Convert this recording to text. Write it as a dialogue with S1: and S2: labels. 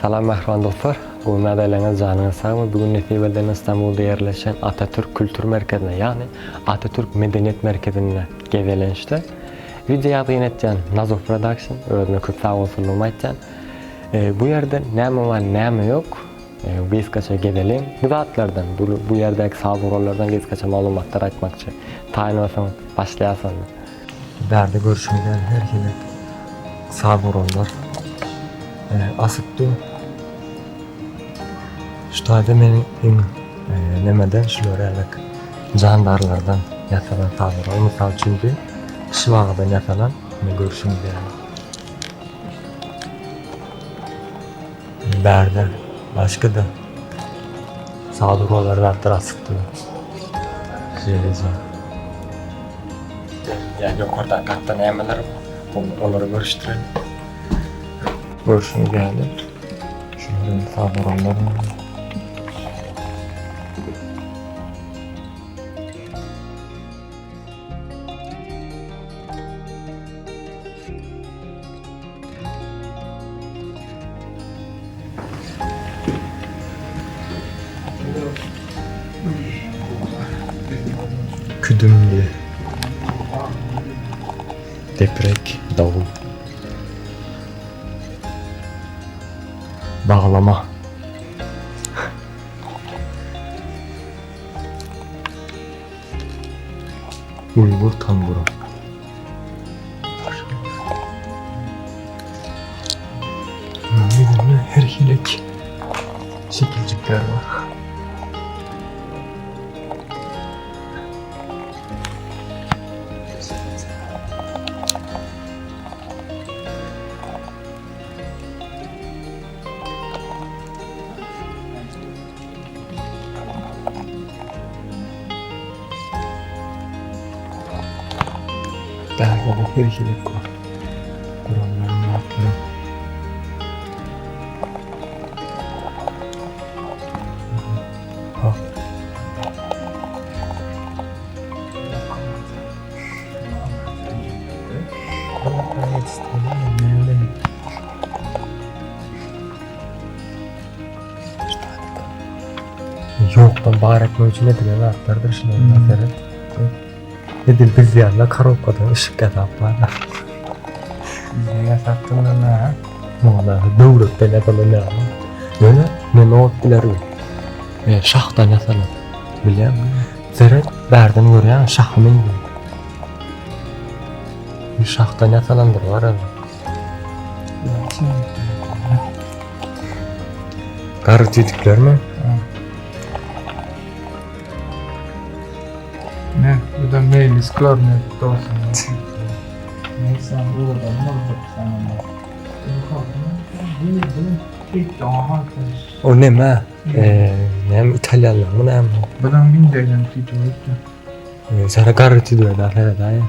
S1: Salam mähriban dostlar. Gowy ýagdaýlaryňyz, janyňyz sagmy? Bu gün nesip eden Istanbulda ýerleşen Atatürk Kültür merkezine, ýagny Atatürk Medeniýet merkezinde gezelençde wideo ýazgyny etýän Nazow Production özüne köp sag bolsunlygymy aýtýan. Bu ýerde näme bar, näme ýok? Gysgaça gezeliň. Bu zatlardan, bu, bu ýerdäki saz gurallardan gysgaça maglumatlar aýtmakçy. Taýyn bolsaň, başlaýas onda. Bärde görşüňiz ýaly her hili saz gurallar asyp dur. Şu taýda meniň iň nemeden şular ýaly jandarlardan ýasalan saz gural. Mysal üçin bu şwagadan ýasalan, görşüňiz ýaly. Bärde başga-da saz gurallar zatlar asyp dur. Şeýleje. Ýa ýokarda gatda nämeler bar? Olary görüşdirelim. Görşüňiz ýaly. Şular saz gurallar. Küdümli. Deprek, davul. Baglama. Uýgur tambura. Ýüzünde her hili şekiljikler bar. Bärde her hili gurallaryň zatlary. Ha. Ýokdan bar etmek üçin edilen zatlardyr şular seret. Edil biz ýaly korobkadan yşyk ýasap bar.
S2: Bizde ýasapdyrlar ha.
S1: Muňa döwletden ýasalan ýaly. Ýöne men ot bilerin. E, şahdan ýasalan. Bilýäňmi? Seret, bärden görýäň, şahy meňzeýär. Bu şahdan ýasalandyr bar ýa. Garry tüýdüklermi?
S2: Ne, bu da meylis klarnet dostum. Neyse, uğradan oldu sana.
S1: O neme? Ee, näme italýanlarmy näme?
S2: Budan bindegen tüýdük.
S1: Sana garry tüýdüge da seret aý.